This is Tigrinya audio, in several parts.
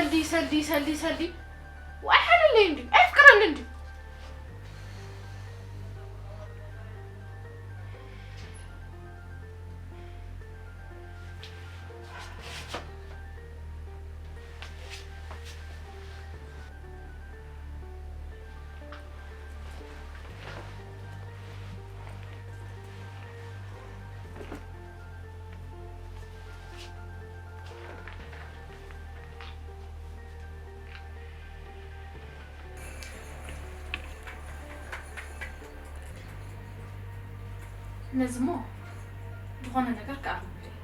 ሰልዲ፣ ሰልዲ፣ ሰልዲ፣ ሰልዲ። ኣይሓለለይ እንዲ፣ ኣይፍቅረኒ እንዲ። ነዚ እሞ ዝኾነ ነገር ክኣርመሉ እየ።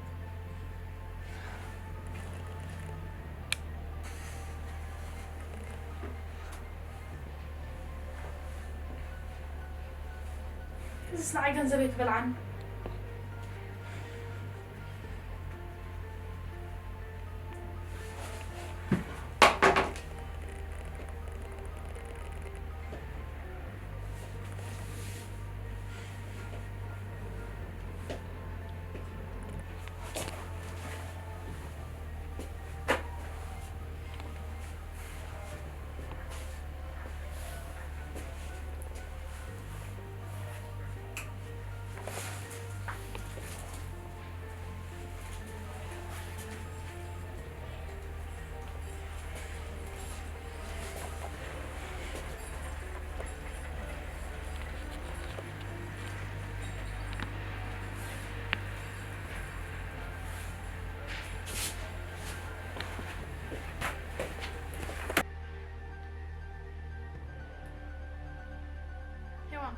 እዚስ ንዓይ ገንዘበይ ክበልዓኒ። ሄዋን፣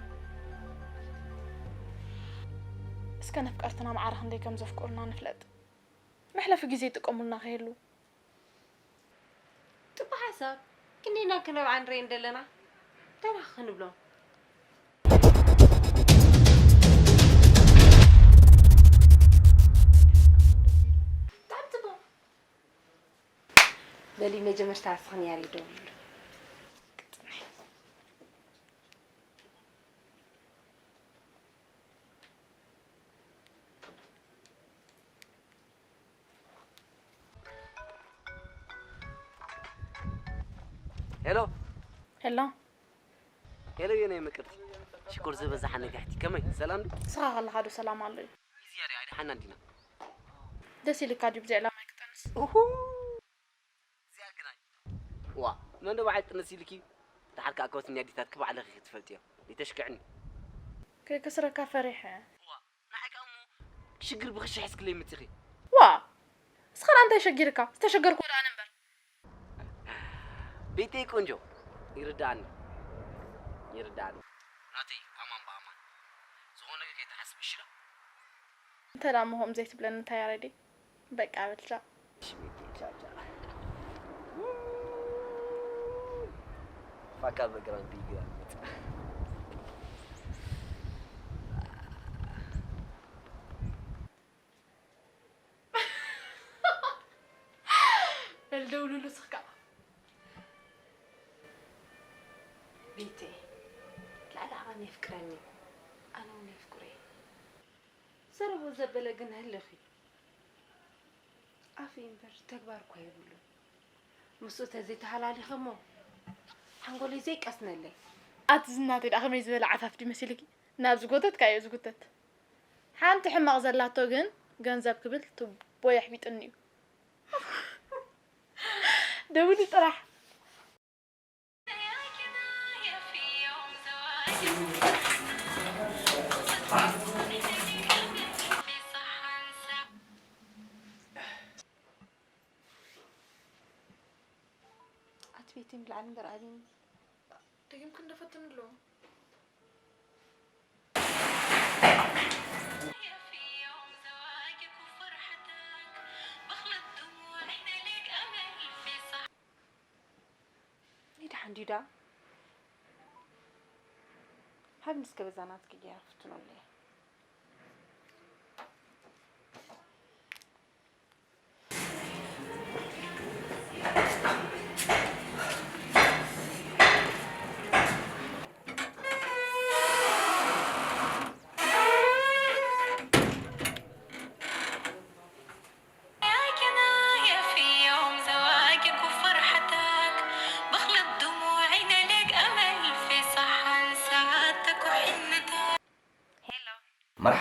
እስከ ነፍቀርትና ማዕረ ክንደይ ከም ዘፍቅሩና ንፍለጥ። መሕለፊ ግዜ ይጥቀሙልና ከይህሉ። ጽቡቕ ሓሳብ። ክንደይና ክነብዓ ንርኢ እንደለና። እንታይ ደኣ ክንብሎም? ብጣዕሚ ጽቡቕ። በሊ መጀመርታ ንስኽን ያሬድ ደውልሉ። ሄሎ። ሄሎ። ሄሎ የኔ ምቅርቲ። ሽኮር ዝበዛሓ ነጋሕቲ። ከመይ? ሰላም ድዩ? ንስኻ ከለኻ ዶ ሰላም ኣሎ እዩ? እዚ ያሬ ኣይደሓና እንዲና። ደስ ኢልካ ድዩ ብዘይ ዕላማ ክጠንስ? ኡሁ። እዚኣ ግናይ። ዋ፣ መን ዶ በዓል ጥንስ ኢልኪ? ደሓር ከኣ ከወትኒ ኣዲታት ክባዕለኺ ክትፈልጥዮ። ይተሽክዕኒ። ከይከስረካ ፈሪሐ። ዋ፣ ንዓይ ከኣ እሞ ሽግር ብኽሻ ሒዝክለይ መጺኺ። ዋ፣ እስኻ እንታይ ሸጊርካ? ዝተሸገርኩ ወደ ኣነ እምበር። ቤተይ ቆንጆ፣ ይርዳኣኒ። ይርዳኣኒ። ናተይ ኣማን ብኣማን። ዝኾነ ነገር ከይትሓስብ እሺ ዶ? እንተ ደኣ እሞ ከምኡ ዘይትብለኒ እንታይ ያሬደይ? በቃ በል ቻው። እሺ ቤተይ፣ ቻው ቻው። ፋካ በግራም ቢግ በል ደውልሉ ስኽካ። ቤተይ፣ ላዕሊ ዓቐን የፍቅረኒ፣ ኣነ እውን የፍቅሮ እየ። ዘረቦ ዘበለ ግን ህልኽ እዩ። ኣፍ እዩ እምበር ተግባር እኳ የብሉን። ምስኡ ተዘይተሃላሊኸ እሞ ሓንጎለይ ዘይቀስነለይ። ኣቲ ዝናተይ ደኣ ከመይ ዝበለ ዓፋፍ ድዩ መሲልኪ? ናብ ዝጎተትካዮ ዝጉተት። ሓንቲ ሕማቕ ዘላቶ ግን ገንዘብ ክብል ትቦ የሕቢጥኒ እዩ። ደውሊ ጥራሕ። ኣቲ ቤቲ ንላዕሊ እምበር ኣቢኒ። ደጊምኪ እንዶ ፈትኒ ኣለዎ። ይድሓን ዲዳ። ሃብኒ እስከ በዛ ናትኪ ገይረ ክፍትኖለይ።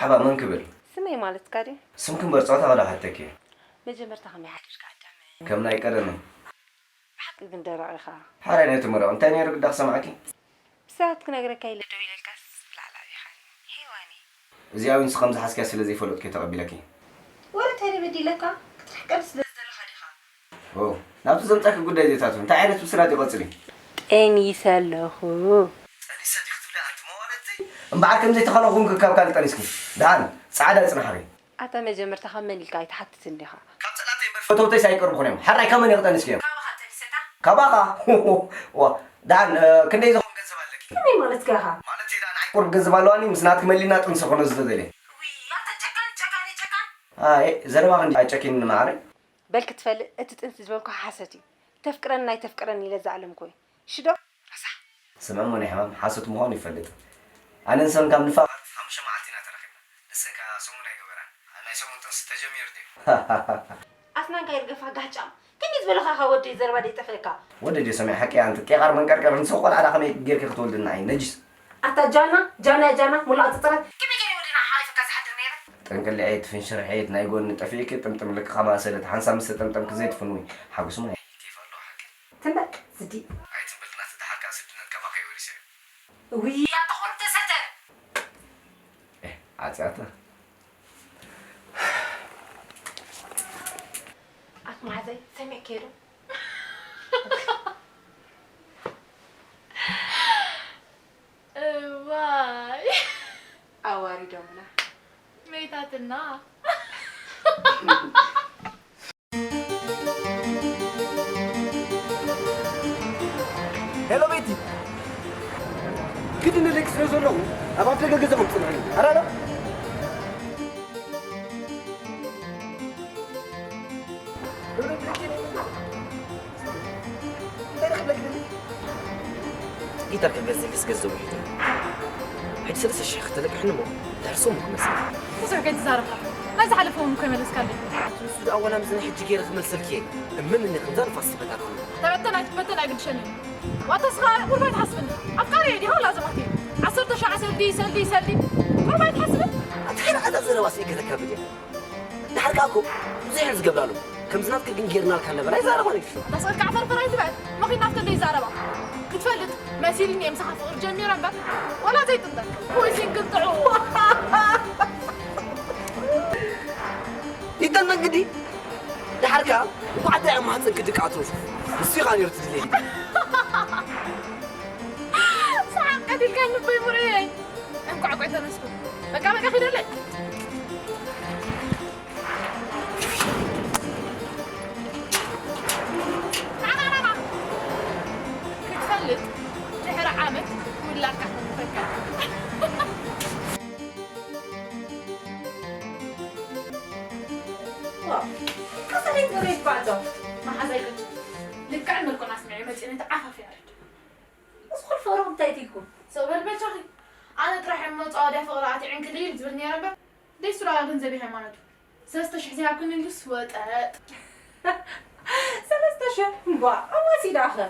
ሓባ መን ክብል? ስመይ ማለትካ ድዩ? ስምኪ እምበር ጾታ ወደ ሓተኪ። መጀመርታ ከመይ ሓዲርካ ኣዳመ? ከም ናይ ቀደመይ። ብሓቂ ግን ደረቕ ኢኻ። ሓራይ ናይ ትመረቕ። እንታይ ነይሩ ግዳ ክሰምዓኪ? ብሰባት ክነግረካ ኢለ ደው ኢለልካስ ብላዕሊ ኣቢኻኒ። ሄዋኒ። እዚኣ ዊንስ ከም ዝሓዝክያ ስለ ዘይፈለጥኩ እየ ተቐቢለኪ። ወረ እንታይ በዲለካ? ክትርሕቀኒ ስለ ዝደለኻ ዲኻ? ኦ፣ ናብቲ ዘምጻኪ ጉዳይ ዘይታቱ። እንታይ ዓይነት ብስራት ይቐጽል እዩ? ጠኒሰ ኣለኹ። ጠኒሰ ዲኺ ትብሊ ኣንቲ መዋለድቲ? እምበኣር ከም ዘይተኸናኹንኪ ካብ ካልእ ጠኒስኪ። ደሓን፣ ጻዕዳ ጽናሕኪ። ኣታ መጀመርታ ካብ መን ኢልካ ኣይትሓትትን ዲኻ? ካብ ጸላእተይ እምበር ፈተውተይስ ኣይቀርብኹን እዮም። ሕራይ ካብ መን ኢኺ ጠኒስክዮ? ካባኻ ጠኒሰታ? ካባኻ? ዋ፣ ደሓን፣ እ፣ ክንደይ ዝኸውን ገንዘብ ኣለኪ? ከመይ ማለትካ ኢኻ? ማለተይ ደኣ ንዓይ ቁሩብ ገንዘብ ኣለዋኒ፣ ምስ ናትኪ መሊና ጥንሲ ኮነ ዝተደልየ። ውይ፣ ኣታ ጨካን፣ ጨካን፣ ጨካን። ኣይ፣ ዘረባ ክንዲ ኣይጨኪንን ማዕረ። በል ክትፈልጥ፣ እቲ ጥንሲ ዝበልኩ ሓሰት እዩ። ተፍቅረኒ ኣይተፍቅረኒ ኢለ ዝኣለምኩ እየ። ሽዶ? ረሳሕ። ስምዒ እሞ ናይ ሕማም ሓሶት ምዃኑ ይፈልጥ። ኣነን ሰን ካብ ንፋቐር ሓሙሽተ መዓልቲ ኢና ተራኺብና። ንሰን ከኣ ሰሙን ኣይገበራን። ናይ ሰሙን ጥንሲ ተጀሚሩ ድዩ? ኣስናንካ ይርገፋ ጋጫ። ከመይ ዝበለኻ ኢኻ ወደይ ዘረባ ደይጠፍእካ? ወደ ድዮ ሰሚዕ ሓቂ ኣንቲ ቄቓር መንቀርቀር ንስኺ ቆልዓ ደኣ ከመይ ጌርኪ ክትወልድና ኣይ ነጅስ። ኣታ ጃና፣ ጃና፣ ጃና፣ ሙላእ ጽጽረት። ከመይ ገይረ ወዲና ሓሊፈካ ዝሓድር ነይረ? ጥንቅልዒት፣ ፍንሽርሒት፣ ናይ ጎኒ ጠፊእኪ ጥምጥም ልክኻ ማእሰለት ሓንሳብ ምስ ተጠምጠምኪ ዘይትፍንዊ። ሓጉስ ማይ። ኬፍ ኣለዎ ሓቂ። ትንበል፣ ስዲ። ኣይትንበል ናቲ ደሓር ከኣ ስድነት ካባኺ ወሪሰዮ። ውይ፣ ኣታ ኾርተሰተ። ኤህ፣ ዓጽያታ። ኣት መሓዘይ፣ ሰሚዕክዮ ዶ? እዋይ። ኣዋሪዶምና። መይታትና። ሄሎ ቤቲ፣ ግድን ልክ ስለ ዘለኹ ኣብ ኣፍ ደገ ገዛኹም ጽንሑኒ። ኣራራ። ሄሎ ቤቲ፣ እንታይ ደኣ ክብለኪ ደሊኺ? ጊታር ክገዝእልስ ገንዘቡ ሒዙ። ሕጂ ሰለስተ ሽሕ ክተለቅሕኒ እሞ ድሕሪ ሰሙን ክመልሰልኪ። ብዙሕ ከይትዛረብ። ናይ ዝሓለፈ እውን እኮ ይመለስካለይ። ንሱ ደኣ ዋላ ምስዚ ናይ ሕጂ ገይረ ክመልሰልኪ እየ። እመንኒ ከምዛ ንፋስ ትበታትኒ። ተበተን ኣይትበተን ኣይግድሸንን እዩ። ዋታ ስኻ ቁርባይ ትሓስብኒ። ኣፍቃሪ እየ ዲኻ ወላ ዘማቲ? ዓሰርተ ሻዕ ሰልዲ፣ ሰልዲ፣ ሰልዲ። ቁርባይ ትሓስብን? ኣታ ሓይና ኣዛ ዘረባ ስኢገተካ ብድያ። ደሓር ከኣ እኮ ብዙሕ እየን ዝገብራሉ። ከምዚ ናትኪ ግን ጌርናልካ ነበር ኣይዛረባን እዩ። ኣታ ስቕልካ ዓፈርፈር ኣይትበል። መኺና ኣብተን ደይዛረባ። ክትፈልጥ መሲልኒ እየ ምሳኻ ፍቕሪ ጀሚረ እምበር ዋላ ዘይጥንጠን። ወይ ሲንግል ጥዑም። ይጠንጠን ግዲ። ደሓር ከኣ እንኳዕ ኣደይ ኣብ ማህፀንኪ ድቃ ኣትረፉ። ንሱ ኢኻ ነይሩ ትድልየኒ። ሰሓቕ ቀቲልካኒ እቦይ ሙሩየይ። እንኳዕ እኮ ተነስኩ። በቃ በቃ ኪደለይ። ክትፈልጥ ድሕሪ ዓመት ውላድካ ከንፈካ። ዋው፣ ከሰለይት በበይ ይባዕዶ መሓዛይ ቅጭ። ልክዕን መልክዑን ኣስሚዐ መጺአ ነቲ ዓፋፍ ያሬድ። እዚ ኩሉ ፍቕሪ እንታይ ኢልኩም? ስቕ በል በጃኺ። ኣነ ጥራሕ እየ መጻወድያ ፍቕሪ ኣትዒንክልይ ዝብል ነይረ እምበር፣ ደይ እሱ ደኣ ገንዘብ እዩ ሃይማኖቱ። ሰለስተ ሽሕ ዘይሃብክኒ ኢሉስ ወጠጥ። ሰለስተ ሽሕ? እምቧ፣ ኣማሲኡ ደኣ ኸ?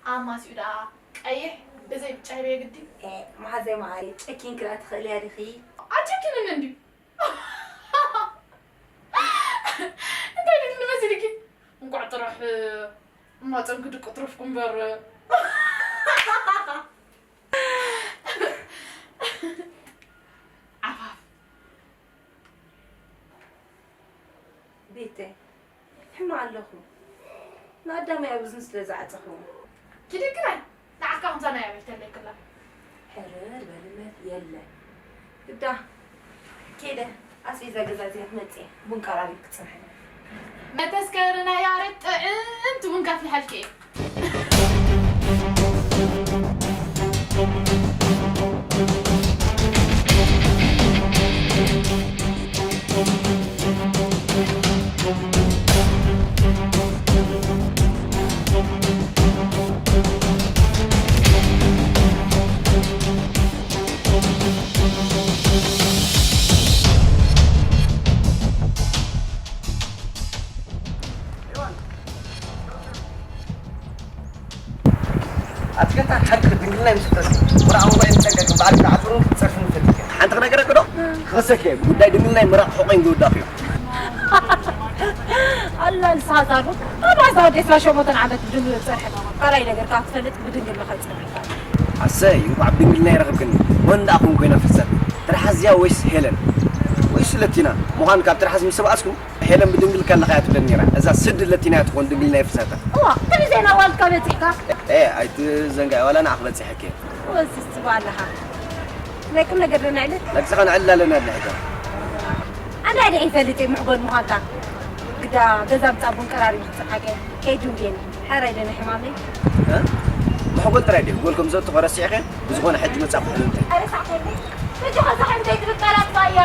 ኣማሲኡ ደኣ ቀይሕ ብዘይ ብጫ ሂበዮ ግዲ። ኤ፣ መሓዛይ መዓረይ፣ ጨኪንኪ ደኣ ትኽእልያ ዲኺ? ኣጨኪንን እንድዩ። እንታይ ድዩ መሲልኪ? እንቋዕ ጥራሕ ማፀንኪ ድቂ ትረፍኩ እምበር። ዓፋፍ። ቤተይ፣ ሕማቕ ኣለኹ። ንኣዳም እያ እዝኑ ስለ ዝዓጸኽዎ። ኪዲ ግራይ፣ ንዓካ ከምዛ ናይ ኣበይ ተለይክላ። ሕርር በልለት፣ የለ። ግዳ፣ ኬደ፣ ኣስቤዛ ገዛዚአ ክመጽእ እየ። ቡን ቀራሪብ ክጸንሐኒ። መተስከሪ ናይ ያሬድ ጥዕምቲ ቡን ከፍልሐልኪ እየ። ኣትገታ ሓቂ ድንግልና ይምስክረልኪ። ወላ ኣበባ ይምጸቀቅ፣ በዓል ብዓጽሩን ክትጸርፍን ይፈልጥ እየ። ሓንቲ ክነገረኪ ዶ? ክኸሰኪ እየ። ጉዳይ ድንግልናይ ምራቕ ሕቖይን ዝውዳእ እዩ። ኣላ ንስኻ ዛሩ ካብ ኣዛ ወዲ ዕስራ ሸሞንተን ዓመት ብድንግል ዝፀንሐት ካልኣይ ነገር ካብ ትፈልጥ ብድንግል መኸፀ ኣሰይ እንኳዕ ብድንግልና ይረኽብክኒ። መን ደኣ ኮን ኮይና ፍልሰት? ትርሓስ እዚኣ ወይስ ሄለን? ወይስ ለቲና? ምዃን ካብ ትርሓስ ምስ ተባኣስኩ ሄለን ብድንግል ከለኻ እያ ትብለኒ ነይራ። እዛ ስድ ለቲና እያ ትኾን ድንግልና ይፍሰታ። እዋ ከመይ ዜና ዋልካ በፂሕካ? ኤ ኣይትዘንጋዒ ዋላ ንዓኽ በፂሐኪ እየ። ወዝስ ትባለኻ ናይ ቁም ነገር ዶ ንዕልል? ነብስኻ ንዕልል ኣለና ኣለና ሕጂ። ኣነ ኣደ ይፈልጥ እየ ምሕጎል ምዃንካ። ግዳ ገዛ ምጻ ቡን ቀራሪቡ ክጽሓቀ ከይዱ እንዴን ሓራይ ደነ ሕማመይ። እ? መሕጎል ጥራይ ድዩ ጎልኩም ዘእቱ ረሲዕኸ? ብዝኾነ ሕጂ መጻኹ ሕልምተይ። ኣረ ሳዕተለይ ሕጂ ኸዛ ሕምተይ ትብል ቃላት ባያ።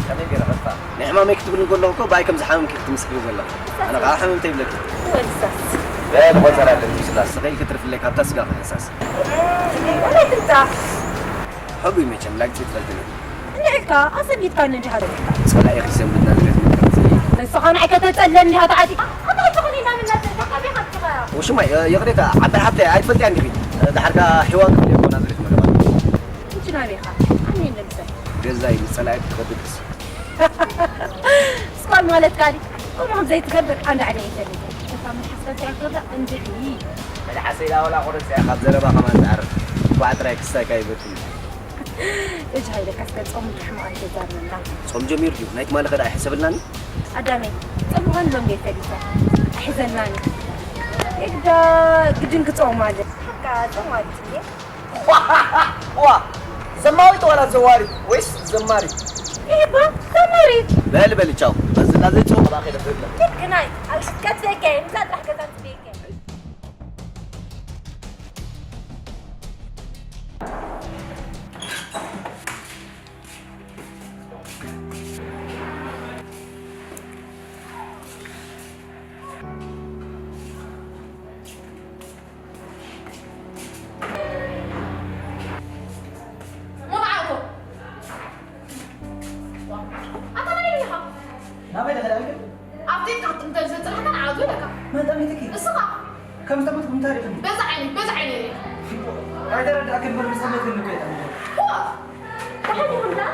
ከመይ ገይረ ኸፋ? ንሕማመይ ክትብልኒ ከለኹ እኮ ብኣይ ከም ዝሓመምኪ ክትምስክሪ ዘለኹ። ኣነ ኸዓ ሕምምተይ ይብለኪ። ወልሳስ። በል ቆጸራ ኣለኪ ስላስ ስኸይ ክትርፍለይ ካብታ ስጋ ክሕሳስ። ወላይ ትምጻ። ሕጉይ መቸም ላግጺ ትፈልጥኒ። እንድዒልካ ኣሰቢትካኒ እንዲኻ ደቂኻ። ጸላኢ ኺሰንብድና ዝገት ምልክት። ንስኻ ንዓይ ከተጸለን እንዲኻ ተዓጢኻ። ኣታ ትኹን ኢና ምናተ ተኸቢኻ ትኸራ። ወሽማይ ይቕሬታ ዓባይ ሓብተይ ኣይትፈልጥያ እንዲኺ። ዳሓርካ ሒዋን ክፍለ እኮ ናዝሬት መለባት። እንጂ ናበይ ኢኻ? ኣነ የለን ምሳይ። ገዛይ ምስ ጸላኢ ክትኸድክስ። ስኳል ማለት ካዲ ከምኡ ከም ዘይትገብር ኣንዳ ዕደ ይፈልጥ። እታ ምን ሓስበካ ይኽእላ እንድዒ። መልሓሰይ ዳወላ ቁርጽ እያ ካብ ዘረባ ከማን ትዓርፍ። ኳዕ ጥራይ ክስታይካ ይበትኒ። እጅ ሃይለ ካስከ ጾም ድሕማ ኣይተዛርበና። ጾም ጀሚሩ ድዩ? ናይ ትማሊ ከዳ ኣይሕሰብልናኒ? ኣዳመይ ጾም ምዃኑ ሎም ጌት ፈሊጠ። ኣይሕዘልናኒ። እግዳ ግድን ክጾም ኣለ። ሓቃ ጾም ኣለ። ዋ ዘማዊት ዋላ ዘዋሪት ወይስ ዘማሪት? ኤባ ዘማሪት። በል በል ቻው። በዝና ዘይጽሩ ባኺ ደፍርለ። ልክናይ ኣብ ሽትቀት ቤከ ምዛ ጥራሕ ገዛ ትቤከ። ናበይ ደኸዳልክ? ኣብቲ ካት እንተ ዝጽናሕካ ንዓቱ ኢለካ። መን ጠሚትኪ? ንስኻ። ከም ዝጠመትኩ እንታይ ርኢኹም? በዛ ዓይኒ፣ በዛ ዓይኒ ርኢኻ። ኣይተረዳእክን እምበር ምስ ጠመትክኒ እኮ እየ ጠሚተ። ዋ! ደሓን ኢኹም ደኣ?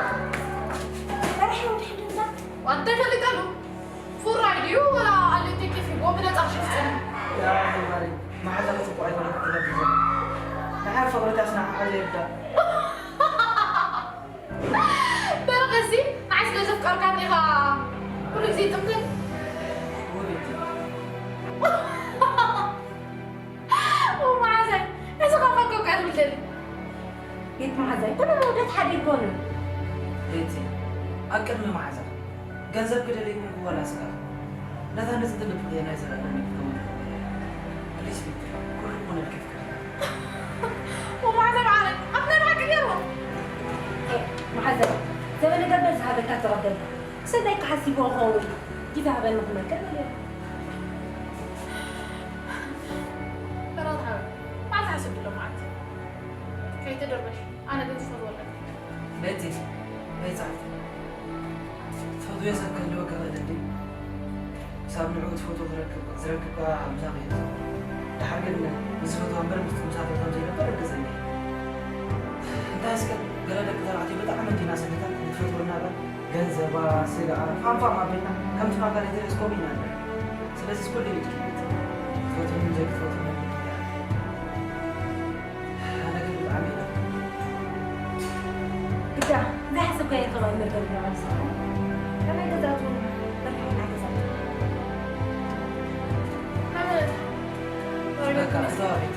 መራሒ ወዲ ሕድር ደኣ? ዋንተ ፈሊጠሉ። ፍራይ ድዩ ወላ ኣሌቴ ኬፍ ይቦ ብነጻ ክሽፍጥን። ያ ማሪ፣ መሓዛ ጽቡቕ ኣይኮነ ክትነግር ዘሎ። ደሓር ፍቕሪ ታስናዕዓ ዘይርዳእ። በረኸሲ ንዓይ ስለ ዘፍቀርካኒ ኢኻ ኩሉ ግዜ ጥምትን። መሓዛይ እዚ ኸፋ ኮካ ትብል ደሊ። ቤት መሓዛይ ኩሉ መውደት ሓደ ይኮኑ። ቤቲ ኣብ ቅድሚ መሓዛ ገንዘብ ክደለይኩም ክወላ ስጋ ነታ ንጽድሊ ብኽየና ይዘላለኒ ክትከውን ትኽእል። ፕሊስ ቤቲ ኩሉ ክኾነልኪ ፍቅር። መሓዛይ መዓረይ ኣብ ናይ ብሓቂ ገይርዎ። መሓዛይ ዘበነ ገርበ ዝሃበካ ተቐበል። ክሰዳይ ክሓሲቦ ኸውን ጊዜ ሃበኒ ክመክር በልዮ። ተራትሓ ማዕልቲ ሓሰብ ድሎ ማዕልቲ ከይትድርበሽ ኣነ ግን ዝፈትወለካ። በቲ በይጻት ትፈትዮ ሰብ ክህልወካ ክእል እንዲ ክሳብ ንዕኡ ትፈትዎ ክረክብ ዝረክብካ ምሳኺ እዩ። ደሓር ግን ምስ ዝፈትዋ እምበር ምስ ትምሳቶ ከም ዘይነበር ርግጸኛ እየ። እንታይ እስከ ገለ ደቂ ተባዕትዮ ብጣዕሚ እንዲና ሰነታት ንትፈትወና እባ ገንዘባ፣ ስጋኣ፣ ፋንፋም ኣቢልና ከምቲ ፋንፋ ዘይትርእስ ከምኡ ኢና ንርኢ። ስለዚስ ኩሉ ኢድኪ እዩ። ትፈትውኒ ዘይትፈትውኒ ኣነ ግን ብጣዕሚ እየ ግዳ ዘይሓሰብካዮ ከባቢ መርገም ኢና ማለት እዩ። ከመይ ገዛቱ መርገም ናይ ገዛቱ በቃ እዛ ቤት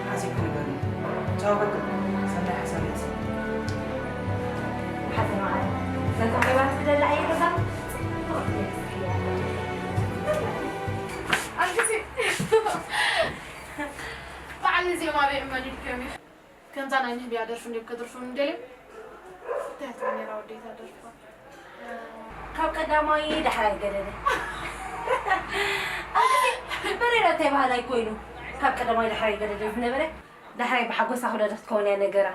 ሓሲብኩ ንገርኒ። ቻው በቃ ሰናይ ሓሳብ ይሕሰብ። ሓዘ መዓል ነታ ሜባት ክደላ እየ ገዛ ጽቡቕ እየ ክስሕያ ኣልግሲ በዓል ንዚኦም ኣበይ ዕመል ኢልክዮም ኢኺ? ከምዛ ናይ ንህብያ ደርፊ እንዲዮም ከድርፉ ንደልዮም። እንታይ ትብል ነይራ ወደይታ ደርፋ? ካብ ቀዳማይ ዳሕራይ ገደደ። ኣልግሲ በሬራ እንታይ ባህላይ ኮይኑ ካብ ቀዳማይ ዳሕራይ ገደደ ዝነበረ ዳሕራይ ብሓጎሳ ክውለድ ክትከውን እያ ነገራ።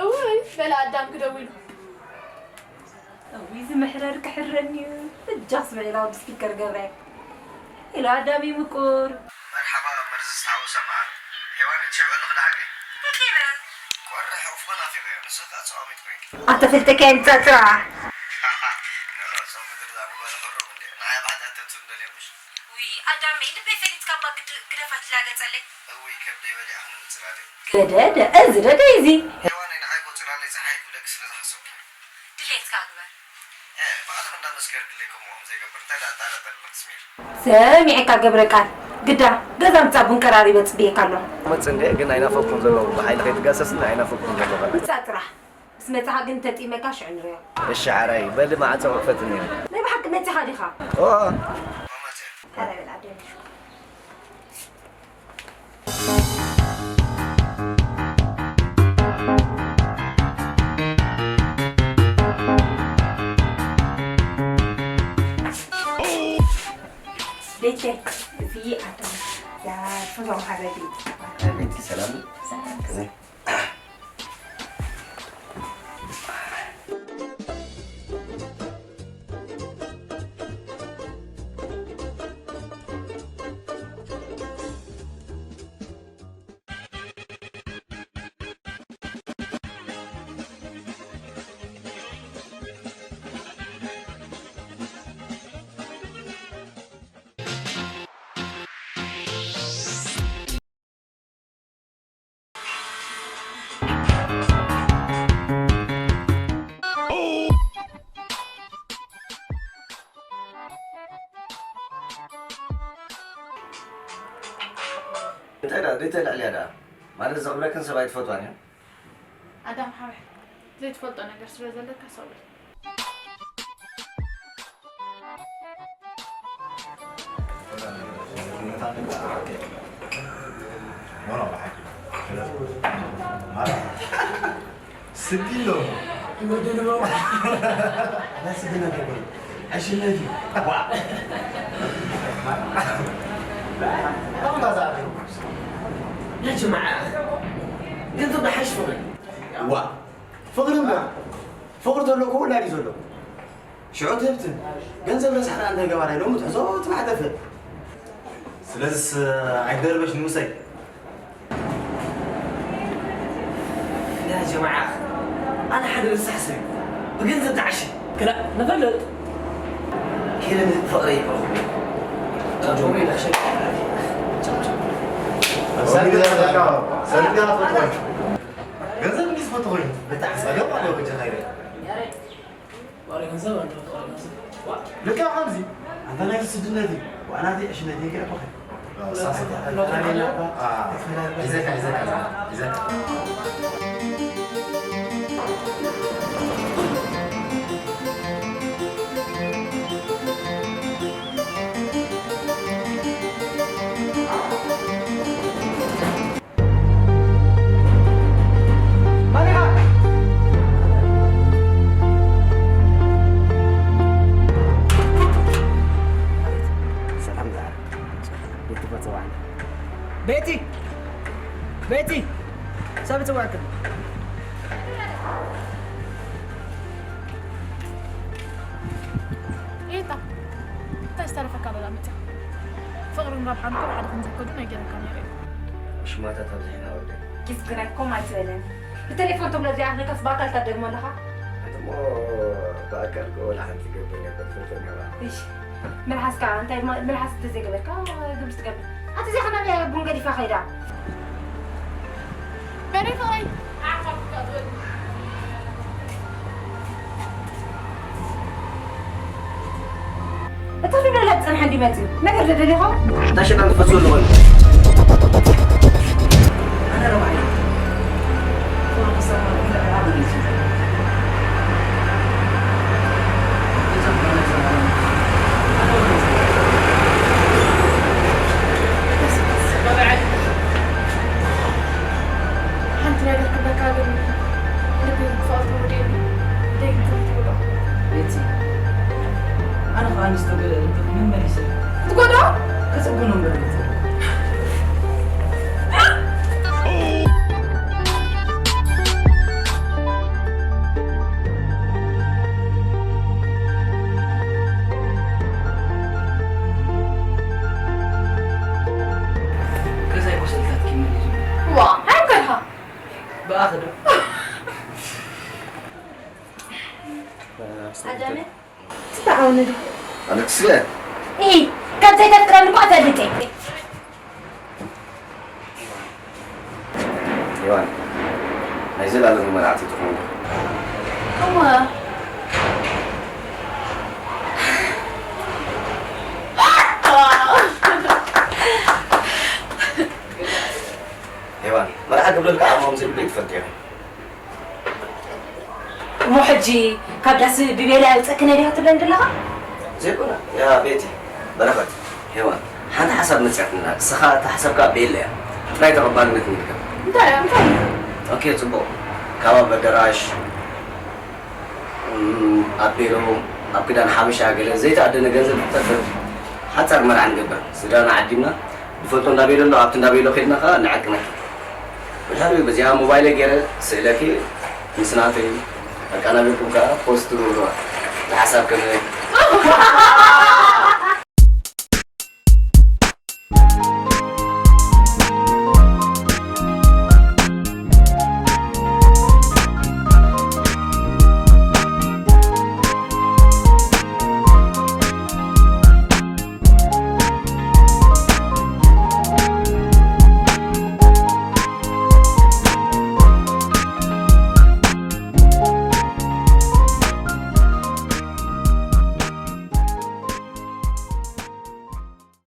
እውይ በለ ኣዳም ክደውሉ። እውይ ዝምሕረር ክሕረኒ እዩ። እጃ ስምዒ ኢላ ወዲ ስፒከር ገብረ። ኢሉ ኣዳም እዩ ምቁር። መርሓባ መርዚ ዝተሓወሰ መዓር ሄዋን ትሸብዕልኺ ዶ ሓቀይ? ተኺረ። ኣተፈልጠካ የምጻጽራ። ኖ፣ ኖ፣ ሰው ምድር ዛኑ ባለ ሆሮ እንዴ? ንዓይ ብሓታ ተምስሉ ደልየ ምሽ? ውይ፣ ኣዳመይ፣ ልበይ ፈሊጥካ እባ ግድ-፣ ግደፋ ትላገጸለይ። እውይ፣ ከብደይ በሊዓ ኹን ምጽላለይ። ገደደ፣ እዚ ደደ እዚ። ሄዋነይ፣ ንዓይ እኮ ጽላለይ፣ ጸሓይ ክብለኪ ስለ ዝሓሰብኩ። ድሌትካ ግበር። እ፣ ብኣኽን እንዳመስከርክለይ ከምኡ ከም ዘይገብር እንታይ ደኣ ኣጣራጠር ስሜር። ሰሚዕካ ገብረ ቃል፣ ግዳ፣ ገዛ ምጻ ቡን ቀራሪበ ጽብየካ ኣለኹ። መጽ እንዴ፣ ግን ኣይናፈኩም ዘሎ፣ ብሓይሊ ከይትጋሰስን ኣይናፈኩም ዘሎ። ምጻ ጥራሕ። ምስ መጻኻ ግን እንተጥኢመካ ሽዑ ንሪኦ። እሺ፣ ሓራይ፣ በሊ ማዕጾ ክፈት እኒኦ። ናይ ብሓቂ መጺኻ ዲኻ? ኦ። ኣረ በል ኣደይ። ቤተይ፣ እዚ ኣታ፣ ያ፣ ፈዛው ሓበዲ። ቤቲ ሰላም። ሰላም። ከመይ? እንታይ ደኣ፣ ደይ ተልዕልያ ደኣ? ማለት ዘቕብረክን ሰብ ኣይትፈትዋን እያ? ኣዳም ሓወይ፣ ዘይትፈልጦ ነገር ስለ ዘለካ ሰው በል። ስዲ ኣሎ። ይወደድ ነው። ናይ ስድነት ይበል። ዕሽነት እዩ። ዋ። ያ ጀማዓ፣ ገንዘብ ደሓሽ ፍቕሪ። ዋ። ፍቕሪ እሞ፣ ፍቕሪ ዘሎ እኮ ውላድ እዩ ዘሎ። ሽዑ ትህብትን ገንዘብ ረሳሕ ደኣ እንታይ ገባራይ ሎሚ ትሕዞ ትማሕ ጠፍእ። ስለዚስ ኣይትደርበሽ ንኡሰይ። ያ ጀማዓ፣ ኣነ ሓደ ረሳሕ ሰብ ብገንዘብ ተዓሺ። ክላእ ንፈልጥ። ሄለን ፍቕረይ ይበልኹ። ጨብጨቡ ይለኽሸ። ጨብጨቡ። ሰሪጋ ፈትዋ። ሰሪጋ ፈትዋ። ገንዘብ እንዲህ ዝፈትዋ። ብጣዕሚ ጸገም ኣለዎ በጃኻ ኢለ። ዋላ ገንዘብ ኣለዎ፣ ዋላ ገንዘብ። ልክዕ ከምዚ፣ ኣንታ ናይ ስድነት እዩ፣ ዋናተይ ዕሽነት እዩ፣ ገለ በኸ። ሳሳ። ኣዎ። ሒዘካ፣ ሒዘካ፣ ሒዘካ። ሰላም ዛራ። ቤቲ እኮ ትጽዋዕኒ። ቤቲ! ቤቲ! ሰብ ይጽዋዕክን። ኤታ፣ እንታይ ዝተረፈካ ዶ መጺኻ? ፍቕርን ረብሓን እኮ ብሓደ ከም ዘይከዱ ነጊረካ ነይረ እየ። ሽማታት ኣብዚሕና ወደይ። ኪስ ግናይ ኮም ኣይትበለኒ። ብቴሌፎን ትብሎ እዚኣ ንከስ ብኣካል ታደግሞ ኣለኻ? ኣንተ እሞ ብኣካል እኮ ወላ ሓንቲ ገብር ነበር ፍልፍል ነባ። እሺ፣ መልሓስካ እንታይ ማ-፣ መልሓስ እንተዘይገበርካ ግብሪ ትገብር። ኣቲ እዚኣ ከናብያ ቡን ገዲፋ ከይዳ። በሬ ፍቕረይ። እታ ፊደላት ጸንሐ እንዲ መጽዩ ነገር ደደሊኻ? እንታይ ሸጣን ትፈስዎ ኣለኹ? ኣነ ረባዕይ። ሓንቲ ነገር ክብለካ ግን ልበይ ክፋል ተወዲኡኒ። ደይ ክትብል ትብሎ። ቤቲ፣ ኣነ ኸኣ ንዝተጎድኣ ልብኺ ምን መሊሰ? ክትጎድኦ? ከጸግኖ እምበር ቤቲ። ገዛይ እኮ ስእልታትኪ መሊሱ። ዋ፣ ሃይ ከድኻ። ብኣኺ ዶ? ኣዳመ፣ ትተዓወኒ ዶ? ኣለክስየ። እይ፣ ካብ ዘይተፍቅረኒ እኮ እፈልጥ እየ። ሄዋን፣ ናይ ዘላለሙ መርዓቲ ትኾኑ። እወ። ሄዋን፣ መርዓ ግብረልካ ዓማም ዝብል ትፈልጥ ኢኻ። እሞ ሕጂ ካብ ዳስ ብቤላ የውፀክን እየ ዲኻ ትብለኒ ዘለኻ? ዘይኮነ፣ ያ ቤቲ፣ በረኸት፣ ሄዋን፣ ሓንቲ ሓሳብ መፅያትንና፣ ንስኻ እታ ሓሳብካ ቤላ እያ፣ ጥራይ ተቐባልነት ንልካ። እንታይ እያ? እንታይ እያ? ኦኬ፣ ፅቡቕ። ካብ ኣብ ኣደራሽ፣ እም፣ ኣብ ቤሎ፣ ኣብ ክዳን ሓበሻ ገለ ዘይተኣደነ ገንዘብ ክጠፍእ፣ ሓፃር መርዓ ንገብር። ስድራና ዓዲምና፣ ንፈልጦ እንዳቤሎ ኣሎ፣ ኣብቲ እንዳቤሎ ከይድና ኸዓ ንዓቅመኪ። ብድሕሪኡ በዚኣ ሞባይለይ ገይረ ስእለኪ ምስ ናተይ ኣቀናቢርኩም ከኣ ፖስት ትገብርዋ። ዝሓሳብ ከመይ?